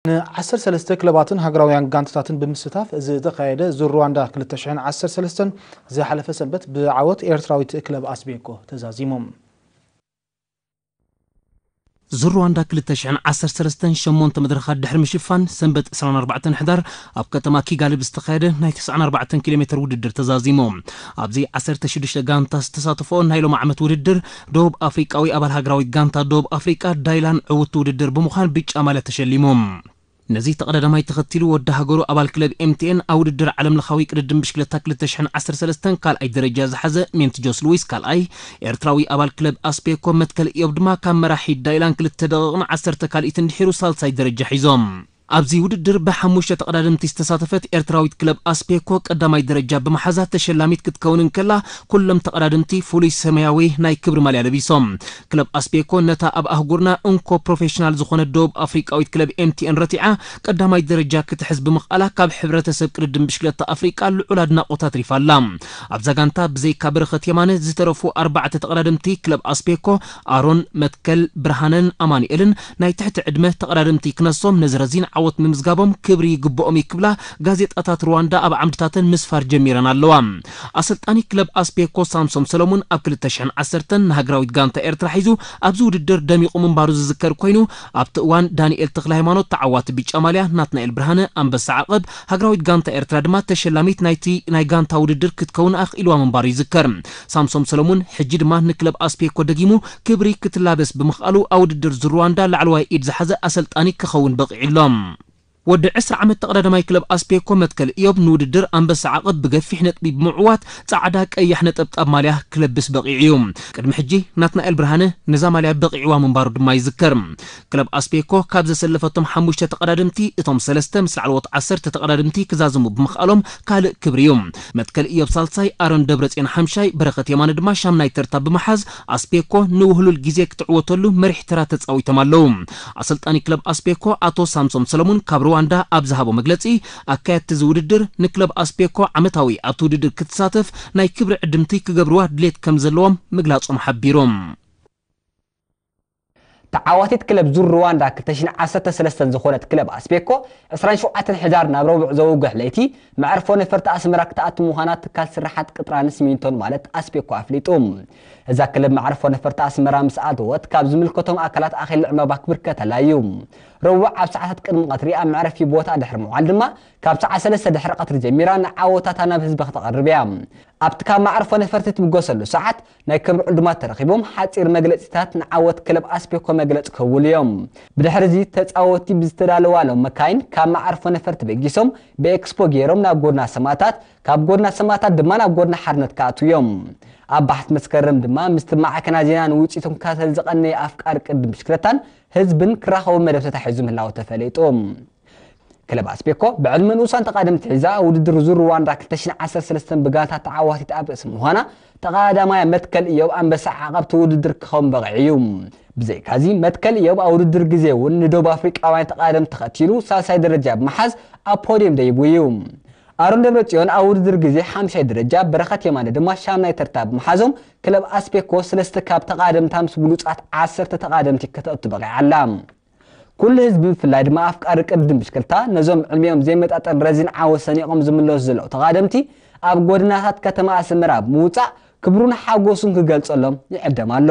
ን ዓሰርተ ሰለስተ ክለባትን ሃገራውያን ጋንታታትን ብምስታፍ ዝተኻየደ ዙር ሩዋንዳ ክልተ ሽሕን ዓሰርተ ሰለስተን ዝሓለፈ ሰንበት ብዓወት ኤርትራዊት ክለብ ኣስቤኮ ተዛዚሙ። ዙር ሩዋንዳ ክልተ ሽሕን ዓሰርተ ሰለስተን ሸሞንተ መድረኻት ድሕሪ ምሽፋን ሰንበት ዕስራን ኣርባዕተን ሕዳር ኣብ ከተማ ኪጋሊ ብዝተኻየደ ናይ ተስዓን ኣርባዕተን ኪሎ ሜትር ውድድር ተዛዚሙ። ኣብዚ ዓሰርተ ሽዱሽተ ጋንታ ዝተሳተፎ ናይ ሎም ዓመት ውድድር ደቡብ ኣፍሪቃዊ ኣባል ሃገራዊት ጋንታ ደቡብ ኣፍሪቃ ዳይላን ዕውቲ ውድድር ብምዃን ብጫ ማልያ ተሸሊሙ። ነዚ ተቐዳዳማይ ተኸቲሉ ወዲ ሃገሩ ኣባል ክለብ ኤምቲኤን ኣብ ውድድር ዓለም ለኻዊ ቅድድም ብሽክለታ ክልተ ሽሕን ዓሰርተ ሰለስተን ካልኣይ ደረጃ ዝሓዘ ሜንትጆስ ሉዊስ ካልኣይ፣ ኤርትራዊ ኣባል ክለብ ኣስፔኮ መትከል ኢዮብ ድማ ካብ መራሒ ዳይላን ክልተ ደቂቕን ዓሰርተ ካልኢትን ድሒሩ ሳልሳይ ደረጃ ሒዞም። ኣብዚ ውድድር ብሓሙሽተ ተቐዳደምቲ ዝተሳተፈት ኤርትራዊት ክለብ ኣስፔኮ ቀዳማይ ደረጃ ብምሓዛ ተሸላሚት ክትከውን እንከላ፣ ኩሎም ተቐዳደምቲ ፍሉይ ሰማያዊ ናይ ክብሪ ማልያ ለቢሶም። ክለብ ኣስቤኮ ነታ ኣብ ኣህጉርና እንኮ ፕሮፌሽናል ዝኾነት ደቡብ ኣፍሪቃዊት ክለብ ኤምቲኤን ረቲዓ ቀዳማይ ደረጃ ክትሕዝ ብምኽኣላ ካብ ሕብረተሰብ ቅድድም ብሽክለታ ኣፍሪቃ ልዑል ኣድናቖት ኣትሪፋ ኣላ። ኣብዛ ጋንታ ብዘይካ በረኸት የማነ ዝተረፉ ኣርባዕተ ተቐዳደምቲ ክለብ ኣስቤኮ ኣሮን መትከል፣ ብርሃነን ኣማኑኤልን ናይ ትሕቲ ዕድመ ተቐዳደምቲ ክነሶም ነዚ ረዚን ዓወት ምምዝጋቦም ክብሪ ይግብኦም እዩ ክብላ ጋዜጣታት ሩዋንዳ ኣብ ዓምድታተን ምስፋር ጀሚረን ኣለዋ። ኣሰልጣኒ ክለብ ኣስቤኮ ሳምሶም ሰለሙን ኣብ ክልተ ሽሕን ዓሰርተን ንሃገራዊት ጋንታ ኤርትራ ሒዙ ኣብዚ ውድድር ደሚቑ ምንባሩ ዝዝከር ኮይኑ፣ ኣብቲ እዋን ዳንኤል ተኽለ ሃይማኖት ተዓዋቲ ብጫ ማልያ፣ ናትናኤል ብርሃነ ኣንበሳ ዓቐብ፣ ሃገራዊት ጋንታ ኤርትራ ድማ ተሸላሚት ናይቲ ናይ ጋንታ ውድድር ክትከውን ኣኽኢልዋ ምንባሩ ይዝከር። ሳምሶም ሰለሙን ሕጂ ድማ ንክለብ ኣስቤኮ ደጊሙ ክብሪ ክትላበስ ብምኽኣሉ ኣብ ውድድር ዙር ሩዋንዳ ላዕለዋይ ኢድ ዝሓዘ ኣሰልጣኒ ክኸውን በቒዑ ኣሎ። ወዲ ዕስራ ዓመት ተቐዳዳማይ ክለብ ኣስቤኮ መትከል ኢዮብ ንውድድር ኣንበሳ ዓቐብ ብገፊሕ ነጥቢ ብምዕዋት ጻዕዳ ቀያሕ ነጠብጣብ ማልያ ክለብስ በቒዑ እዩ። ቅድሚ ሕጂ ናትናኤል ብርሃነ ነዛ ማልያ በቒዕዋ ምንባሩ ድማ ይዝከር። ክለብ ኣስቤኮ ካብ ዘሰለፈቶም ሓሙሽተ ተቐዳደምቲ እቶም ሰለስተ ምስ ላዕለዎት ዓሰርተ ተቐዳደምቲ ክዛዝሙ ብምኽኣሎም ካልእ ክብሪ እዩ። መትከል ኢዮብ ሳልሳይ፣ ኣሮን ደብረጽዮን ሓምሻይ፣ በረኸት የማነ ድማ ሻምናይ ተርታ ብምሓዝ ኣስቤኮ ንውህሉል ግዜ ክትዕወተሉ መሪሕ ተራ ተጻዊቶም ኣለዉ። ኣሰልጣኒ ክለብ ኣስቤኮ ኣቶ ሳምሶም ሰለሙን ካብ ሩዋንዳ ኣብ ዝሃቦ መግለጺ፣ ኣካየድቲ እዚ ውድድር ንክለብ ኣስቤኮ ዓመታዊ ኣብቲ ውድድር ክትሳተፍ ናይ ክብሪ ዕድምቲ ክገብርዋ ድሌት ከም ዘለዎም ምግላጾም ሓቢሮም። ተዓዋቲት ክለብ ዙር ሩዋንዳ ክልተ ሽሕን ዓሰርተ ሰለስተን ዝኾነት ክለብ ኣስቤኮ ዕስራን ሸውዓተን ሕዳር ናብ ረቡዕ ዘውግሕ ለይቲ መዕርፎ ነፈርቲ ኣስመራ ክትኣቱ ምዃና ትካል ስራሓት ቅጥራን ሲሚንቶን ማለት ኣስቤኮ ኣፍሊጡ። እዛ ክለብ መዕርፎ ነፈርቲ ኣስመራ ምስ ኣተወት ካብ ዝምልከቶም ኣካላት ኣኼል ዕመባ ክብርከተላ እዩ። ረቡዕ ኣብ ሰዓታት ቅድሚ ቀትሪ ኣብ መዕረፊ ቦታ ድሕሪ ምውዓል ድማ ካብ ሰዓት ሰለስተ ድሕሪ ቀትሪ ጀሚራ ንዓወታታ ናብ ህዝቢ ክተቐርብ እያ። ኣብቲ ካብ መዕርፎ ነፈርቲ ትብገሰሉ ሰዓት ናይ ክብሪ ዕዱማት ተረኺቦም ሓጺር መግለጺታት ንዓወት ክለብ ኣስቤኮ መግለጺ ክህብሉ እዮም። ብድሕሪ እዚ ተጻወትቲ ብዝተዳለዋሎም መካይን ካብ መዓርፎ ነፈርቲ በጊሶም ብኤክስፖ ገይሮም ናብ ጎድና ሰማእታት፣ ካብ ጎድና ሰማእታት ድማ ናብ ጎድና ሓርነት ክኣትዉ እዮም። ኣብ ባሕቲ መስከረም ድማ ምስቲ ማዕከና ዜና ንውጽኢቶም ክከታተል ዝቐነየ ኣፍቃሪ ቅድድም ብሽክለታን ህዝብን ክራኸቡ መደብ ተታሒዙ ምህላዉ ተፈሊጡ። ክለብ ኣስቤኮ ብዕድመ ንኡሳን ተቓደምቲ ሒዛ ውድድር ዙር ሩዋንዳ ክልተ ሽሕን ዓሰርተ ሰለስተን ብጋንታ ተዓዋቲት ኣብ ርእሲ ምዃና፣ ተቓዳማያ መትከል እዮብ ኣንበሳ ዓቐብቲ ውድድር ክኸውን በቒዑ እዩ። ብዘይካዚ መትከል እዮብ ኣብ ውድድር ግዜ እውን ንደቡብ ኣፍሪቃውያን ተቓደምቲ ተኸቲሉ ሳልሳይ ደረጃ ብምሓዝ ኣብ ፖድየም ደይቡ እዩ። ኣሮን ደብረጽዮን ኣብ ውድድር ግዜ ሓምሻይ ደረጃ፣ በረኸት የማነ ድማ ሻምናይ ተርታ ብምሓዞም ክለብ ኣስቤኮ ሰለስተ ካብ ተቓደምታ ምስ ብሉጻት ዓሰርተ ተቓደምቲ ከተእቱ በቒዓ ኣላ። ኩሉ ህዝቢ ብፍላይ ድማ ኣፍቃሪ ቅድድም ብሽክልታ ነዞም ዕድሚኦም ዘይመጣጠን ረዚን ዓወት ሰኒቖም ዝምለሱ ዘለዉ ተቓደምቲ ኣብ ጎደናታት ከተማ ኣስመራ ብምውጻእ ክብሩን ሓጎሱን ክገልጸሎም ይዕደም ኣሎ።